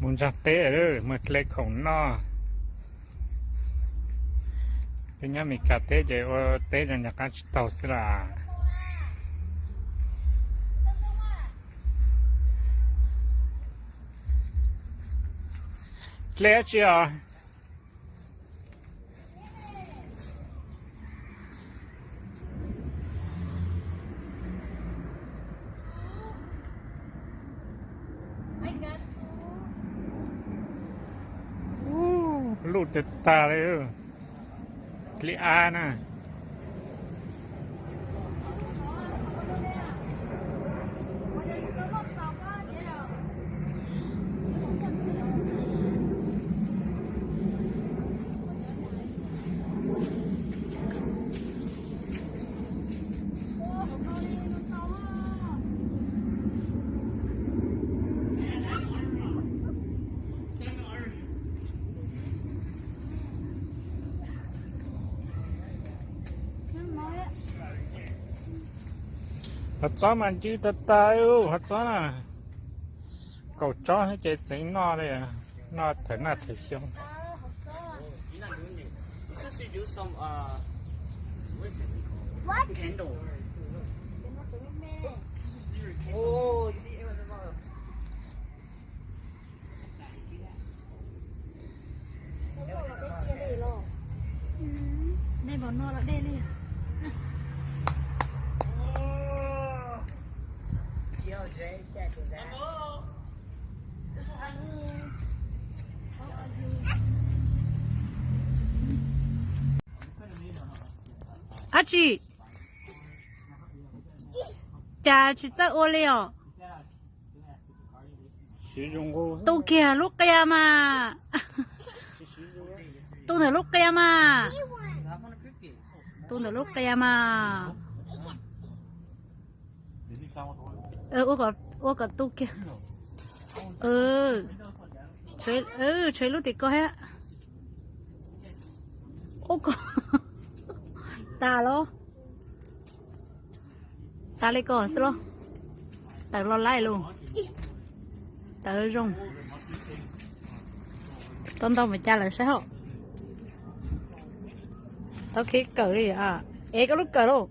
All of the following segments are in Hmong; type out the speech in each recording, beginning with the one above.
Mus ntsaag teb, muag dle khoom noj. Peb nyob Amelikas teb ces ua teb zoo nyob qab tsis taug xwb las. Dle dab tsi os? Luj tag tag li, dle av na. Hov txob mas ncw tag tag, hov txob na. Kaum tsob ces txeev noj li, noj thawm noj thawm xyoo. Ab tsi, cas tsis txawj ua li os? Tu kiag lub qia mas. Tu ntawm lub qia mas. Tu ntawm lub qia mas. Ua kom tu kiag. Tshuav lub tim ko thiab. Ua ko tas los. Tas li ko xwb los. Tawv los laij lus. Tawv zoo. Tau ntau mas cas lawm saib hauj. Tau khib kawm li. Es koj lub kawm lauj.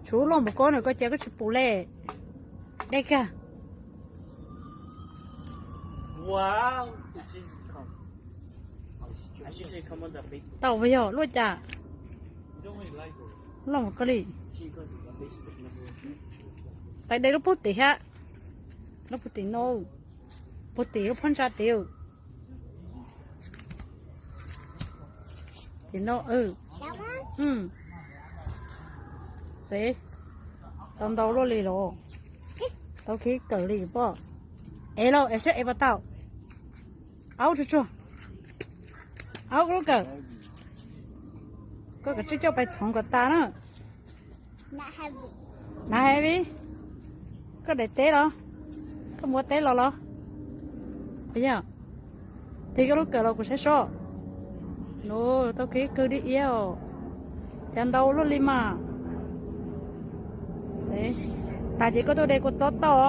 Tshuav loj npaum ko na koj cia koj tsis pum li. Dej kag. Tau yog luaj cas. Loj npaum ko li. Tais de lub puag tim thiab. Lub puag tim no. Puag tim lub phab ntsa tim. Tim no. Xev, tau ntau luaj li los. Tau khib kawm li poj. Es lauj, es saib es puas tau. Aub tsuag tsuag. Aub koj lub kawm. Koj kav tsij coj pais txhoov kom tas na. Nav heavy. Koj daim teb los? Koj muab teb los los? Yog, tig koj lub kawm los kuv saib seb. Nws tau kev kawg li iab os. Cas ntau luaj li mas. Tas ces koj tuaj de kua txob tau.